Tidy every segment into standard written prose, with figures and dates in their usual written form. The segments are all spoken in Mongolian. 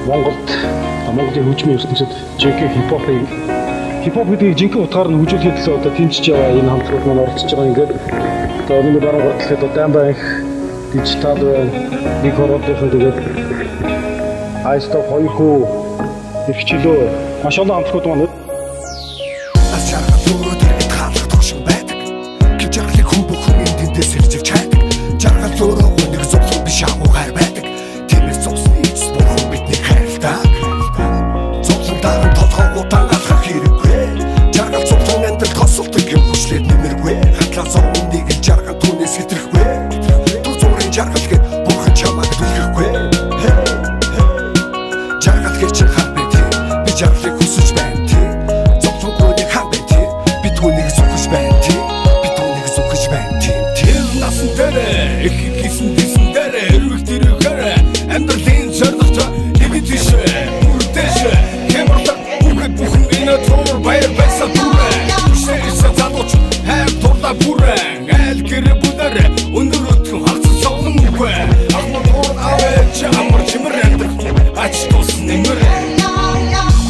Монголд Монголын хөгжмийн ертөнцид жинхэнэ хипхопыг хипхоп гэдгийг жинхэнэ утгаар нь хөгжүүлэхэд төлөө одоо тэмцэж байгаа энэ хамтлагууд маань оролцож байгаа. Ингээд одоо миний баруун гар талд одоо Дайнбаанх дижитал байна. Нэг хорооллынхан тэгээд Ice Top хоёр хүү эрхчлөө маш олон хамтлагууд маань Аз жаргал өөрөө тэргэд хаалга тогшин байдаг. Гэв жаргалыг хүн бүхэн энд тэндээс хэржиж хайдаг. Жаргал өөрөө гуниг зовлон биш агуу хайр байдаг. Тиймээс зовсны эцэс бурхан биднийг хайрладаг. Зовлон дараа толгой удаан алхах хэрэггүй. Жаргал зовлон амьдрал тосолдог юм хүчлээд нэмэргүй. Хатлаа зовлон нэг л жаргал түүнээс хэтрэхгүй. Түр зуурын жаргал гэд бурхан чамайг түлхэхгүй. Жаргал гэж чинь хан бэ тий? Би жаргалыг хүсэж байна тий. Зовлон гүнийг хан бэ тий? Би түүнийг зүхэж байна тий. Би түүнийг зүхэж байна тий. Тэр насан дээр их хийсэн тийсэн дээр эрвэх тэрхээр амьдралын зорилготой нэг тийшээ бүрдээшээ хямралаа бүхэд бүхэн энэ туур баяр байсан дүрээ хүсээ ирсэн залууч хайр турлаа бүрэн айл гэр бүлээр өндөр өтгөн хагас зовлон үгүй ахмад уур авээ чи амар чимэр амьдрах ач тус нэмэр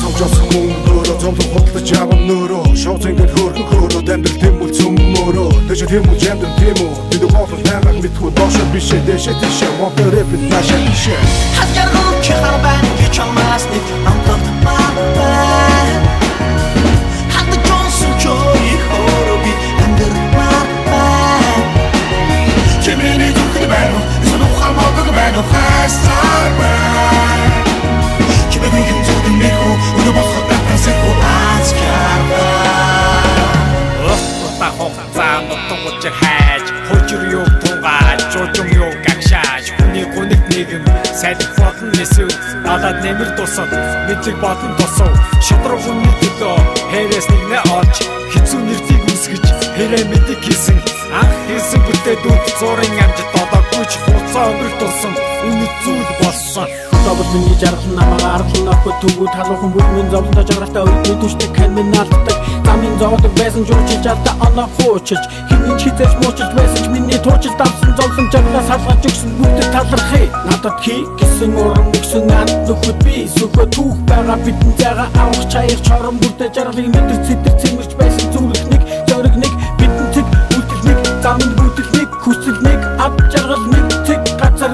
Цовжос хүн өөрөө зовлон худалдаж аван нөрөө шоуц ингээд хөөрхөн хөөрөөд амьдрал тэмүүл цөммөрөө дэшээ тэмүүл жамдан тийм үү бид боолол байгааг мэдхүү доошо бишээ дэшээ тийшээ мопер рэп наашаа тийшээ Аз жаргал чи хар байна би чамаас нэг амталтмаар байна. Хандаж онсон чой хороо би амьдрмаар байна. Чи миний зүрхэнд байна уу? Эсвэл ухаан модог байна уу? Хайсаар байна. Чи миний зүрхэнд нэхүү өнөө босоход надаас эхүү Аз жаргал Урт хугацаа нутаг учир хайж, хужир юг тунгааж, жужум юг агшааж, хүний гуниг нийгэм салхи болон нисв, надад нэмэр тусал, мэдлэг болон тусав, шудраг үнний төлөө хэрээс нэгнээ олж, хэцүү нэртийг үсгэж, хэрээ мэдэг хийсэн, анх хийсэн бүтээдүүд зурын амжилт олоогүй ч хугацаа өнгөрөх тусам үнэт зүйл болсон. Добол миний жаргал намайг арлан охид түгүү талуухан бүх минь зовлонтой жаргалтай өртний түшдэг хэн минь алддаг замын зовдог байсан жуучилж алдаа оноо хуучилж хинэн хизээж муучилж байсан ч миний туучилд авсан зовлон жаргалаас салгаж өгсөн бүгдэд талархъя. Надад хий гэсэн урам өгсөн анд нөхөд би сөхөө түүх байгаа бидэн зайгаа авах чаяр чорон бүрдээ жаргалыг мэдэр цэдэр цэмэрч байсан зүрх нэг зориг нэг бидэн цэг үйлдэл нэг замын бүтэл нэг хүсэл нэг ад жаргал нэг цэг газар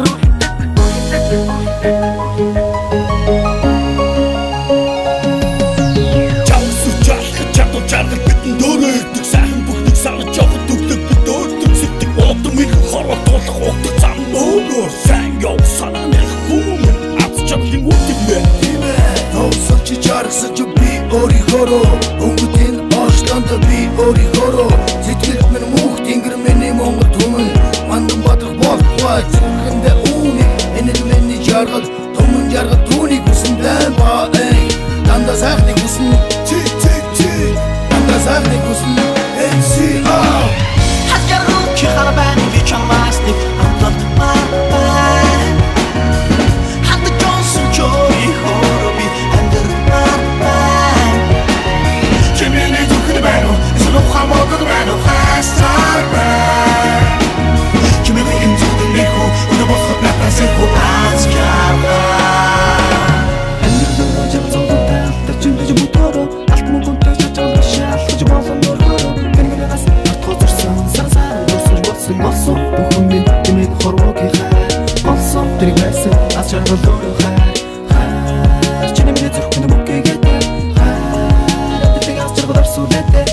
Чамс жаргал чадвар жаргал бидэнд өөрөө ирдэг сайхан бүхнийг санаж явах төглөг бид өөртөө зэгдэг удам их хорвоо тулах угтах зам өөрөөр сайн яв санаа нэх хүмүүн аз жаргалын үтгмээ Тийм ээ товсон чи жаргасан чи би өөрийнхөөрөө өнгөтийн орчлонд би өөрийнхөөрөө сэтгэлд минь мөнх тэнгэр миний Монгол түмэн мандан бадрах болтугай зүрхэндээ үүнийг энэ л миний жаргал түмэн жаргал түүнийг хүсэн дайн ба дандаа сайхныг хүсэн чи чи чи дандаа сайхныг хүсэн MCR Аз жаргал чи хар байна би чамаас нэг амталтмаар байна. Хандаж онсон чой хороо би амьдрмаар байна. Чи миний зүрхэнд байна уу? Эсвэл ухаан модог байна уу? Хайсаар байна. Чи миний зүрхэнд нэхүү өнөө босоход надаас эхүү Аз жаргал Амьдрал өөрөө жаргал зовлонтой алдаж чимдэж бүтөөрөө алт мөнгөнтэй чажаал биш алхаж болон өргөөрөө гэргэрээс нутгаа зурсан сар сар дурсаж болсон болсон бүхэн минь тэмээд хорвоогийн хайр болсон тэрэг байсан аз жаргал өөрөө хайр хайр чиний миний зүрхэнд мөнхийгээтэй хайр амьдралыг аз жаргал арсуулаатай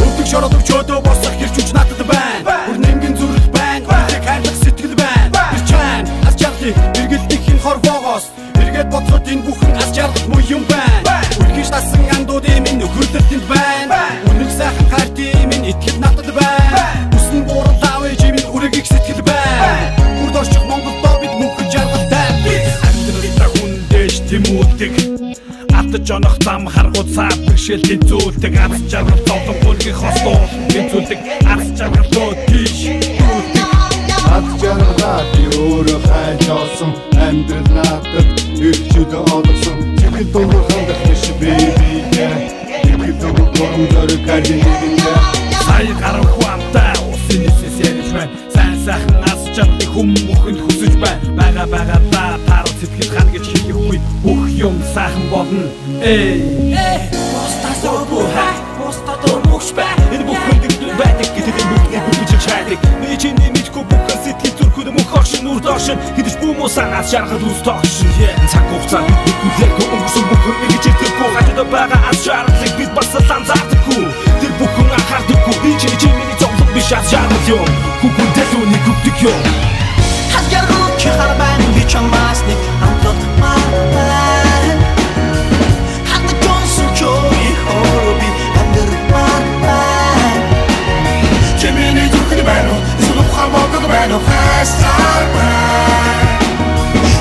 Өвдөг шороод өвчөөдөө босох хэрч хүч надад байна. Бүр нэмгэн зүрх байна. Үргэлж хайрлах сэтгэл байна. Тэр чам аз жаргалыг эргэлдэх энэ хорвоогоос эргээд бодоход энэ бүхэн аз жаргал муу юм байна. Үлгийш дасан андуудын минь нөхөрлөл тэнд байна. Үнэх сайхан хайртын минь итгэл надад байна. Хүсэн буурал аав ээж минь үрэг их сэтгэл байна. Бүрд орчих Монголдоо бид мөнхөд жаргалтай. Амьдралдаа хүн дээш тэмүүлдэг Алдаж онох зам харгууд саад бэрхшээл тэнцүүлдэг аз жаргал зовлон гүнгийн хостоо тэнцүүлдэг аз жаргалоо тийш дүүдэг Аз жаргалаа би өөрөө хайж олсон амьдрал надад эрхчлөө олгосон сэтгэл дундуур хандах биш би биедээ итгэл зүг урам зориг хайрын нэгэндээ Сая гарах амтай усын нисээс ярьж байна сайн сайхан аз жаргалыг хүм бүхэнд хүсэж байна. Байгаа байгаа да таарал сэтгэл хана гэж хэлэхгүй. Бүх юм сайхан болно. Эй. Бусдаас өөр хай, бусдад өрмөгч бай. Энэ бүхэн дэвдэн байдаг гэтэл энэ бүхнийг бичиж хайдаг. Би чиний мэдгүй бүхэн сэтгэл зүрхэд мөнх оршин нүр доршин хэдэж бүүмүү санаас жаргал үс тогшин. Цаг хугацаа бид хүлээх өнгөрсөн бүхэн эргэж ирдэггүй. Хажуудаа байгаа аз жаргалыг бид бас л анзаардаггүй. Тэр бүхэн анхаардаггүй. Би чиний чи миний зовлон биш аз жаргал юм. Хүүхэн дэлүүний гүвдэг юм. Аз жаргал чи хар байна би чамаас нэг амталмаар байна. Хатан Джонсон чой хороо би амьдрмаар байна. Чи миний зүрхэнд байна уу? Эсвэл ухаан бодол байна уу? Хайсаар байна.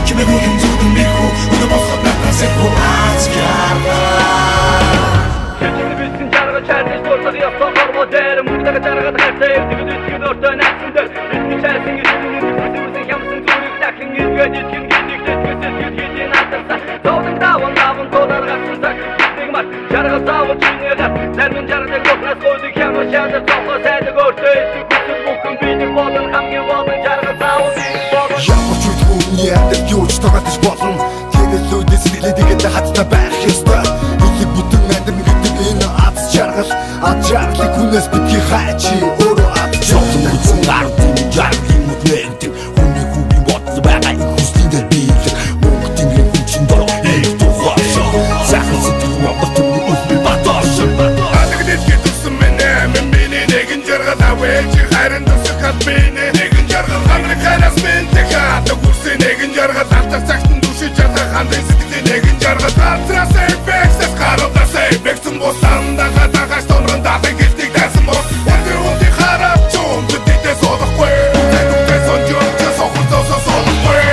Чимээгүй юм зүрхэн мэдгүй. Өнөө босоход надаас их аз жаргал. Чичиг бичсэн жаргал чарнаж дурсах ёстой хорвоо дээр мөнгөтэйг жаргал хайртай ирдэг итгэн өөртөө найдсан дээр итгэж хайсан итгэн зүрхэн хямсан зүрх дахин эргээд итгэн гэдэг сэтгэл сэтгэл хэдийн алдарсан зовлон даван даван тулаар гарсан цаг нэг мар жаргал заавал чиний гар зарим жаргалыг бурхнаас гуйдаг хямар шадар цохоо сайдаг өөртөө итгэх хүсэл бүхэн бидэг болон хамгийн болон жаргал заавал бидэг болон Ямар ч үед хүний амьдрал юу ч тогтож болно. Тэрэл үедээ сэтгэлээ тэгээд хаттай байх ёстой. Илэг бүтэн амьдрал гэдэг энэ аз жаргал, аз жаргалыг хүнээс битгий хайчи өөрөө аз жаргал. Зовлон ардын жаргалын нүднэнтэг хүний хүүгийн бодол байгаа их хүслийн дээр биелэг мөнгө тэмрийн хүн чин дор их тухайшаа сайхан сэтгэл Монгол түмний үлбэр батаашаа. Алаг дэлхийд өссөн минь миний нэгэн жаргал авэж харин төсөх хат миний нэгэн жаргал хамрыг хараас минь тэхад хүрсэн нэгэн жаргал алдар цагт нь дүшиж чадах хандын сэтгэлийн нэгэн жаргал газраас эффектээс гаралдаас эффектсэн бусанда хатагаш тонрон дадаг гэлтийг дайсан бус өндөр үндий хараад чум тэдээ суудахгүй тэдээ сонжоо сохор зосоо суудахгүй.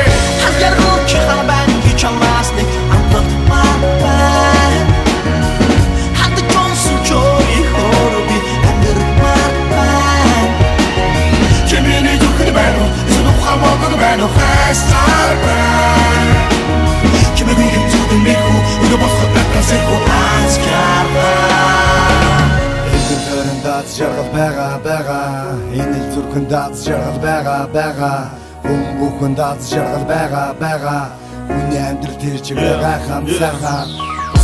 Аз жаргал чи хар байна би чамаас нэг амталмаар байна. Хатан Джонсон чой хороо би амьдрмаар байна. Чи миний зүрхэнд байна уу? Эсвэл ухаан бодол байна уу? Хайсаар байна. Чимээгүй юм зүрхэн мэдгүй. Өнөө босоход надаас их аз жаргал. Эргэн тойронд аз жаргал байгаа байгаа. Энэ л зүрхэнд аз жаргал байгаа байгаа. Хүн бүхэнд аз жаргал байгаа байгаа. Хүний амьдрал тэр чигээр гайхам сайхан.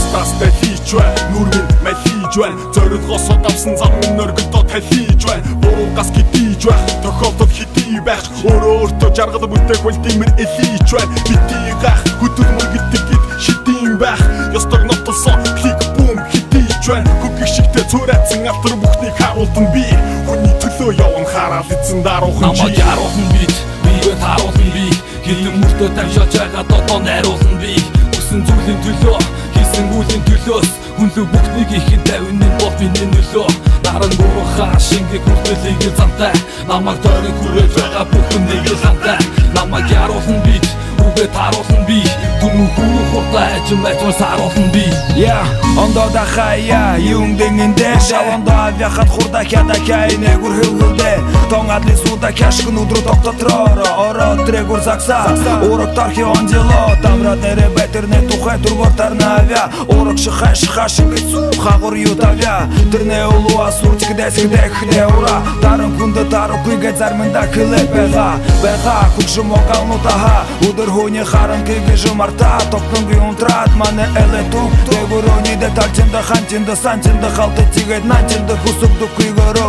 Стастай хийж байна, нүр минь малиж байна. Зорилгоосоо давсан зам минь өргөдөө талиж байна. Буруугаас гидийж байх, тохиолдол хэдий байх. Өөрөө өөртөө жаргал бүтээх Владимир Ильич байна. Битгий гах, хөдөл мөргөдөг гэд шидийн байх. Ёстог нотолсон клик бум хэдийж байна. Хөгөх шигтэй цуурайцсан автор бүхнийг харуулдан би. Хүний төлөө явна хараал эзэн даруухан чи. Намайг яруулна бит, биеэ тааруулна би. Хилэн мөртөө тамшааж байгаа додоо найруулна би. Хүсэн зүйлийн төлөө, хийсэн үлийн төлөөс хүнлэг бүхнийг ихэн тавины бол миний нөлөө. Наран гурван шингийг хүртэл игэл замтай. Намайг тойрон хүрээж байгаа бүхэн нэг л хамтай. Намайг яруулна бит, үгээ тааруулна би. Түмэн хүрэн хурдан ажим ажмаар сааруулна би. Я, ондо дахая, юнгдэнгэнде шалондо авяхат хурда хядахай нэгүр хөвгөлдэ тон адли суда кашкын удру токтотроро оро трегур закса урок тархи ондело тамра дере бетерне тухай тургортар навя урок шихай шихашин гицу хагур ютавя тэрне улу асурчик дэсгдэх ура таран кунда тару кыга зармында хылэ бэга бэга хукши могалну таха удыр хуни харан кыгыжы марта токтонги унтрат мане эле тук дегурони детальчинда хантинда сантинда халты тигет нантинда хусугду кыгоро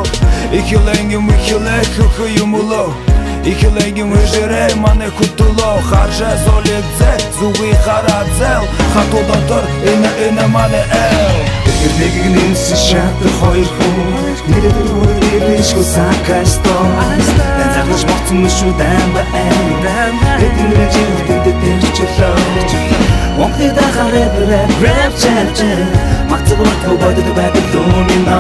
ихилэнгим ихилэ хыхы юмуло ихилэнгим ыжирэ мане хутуло харже золигзэ зүги харадзэл хатудотор инэ инэ мане эл. Тэр нэг нэмсэн шатар хоёр хүн нэрээр үргэлжгүй сакасто зарнаж мотсон шүү дамба эн тэдний жилтэнд тэрчлөө Монголын дахаар рэп рэп чарч магцаг боддог байдаг лүмино.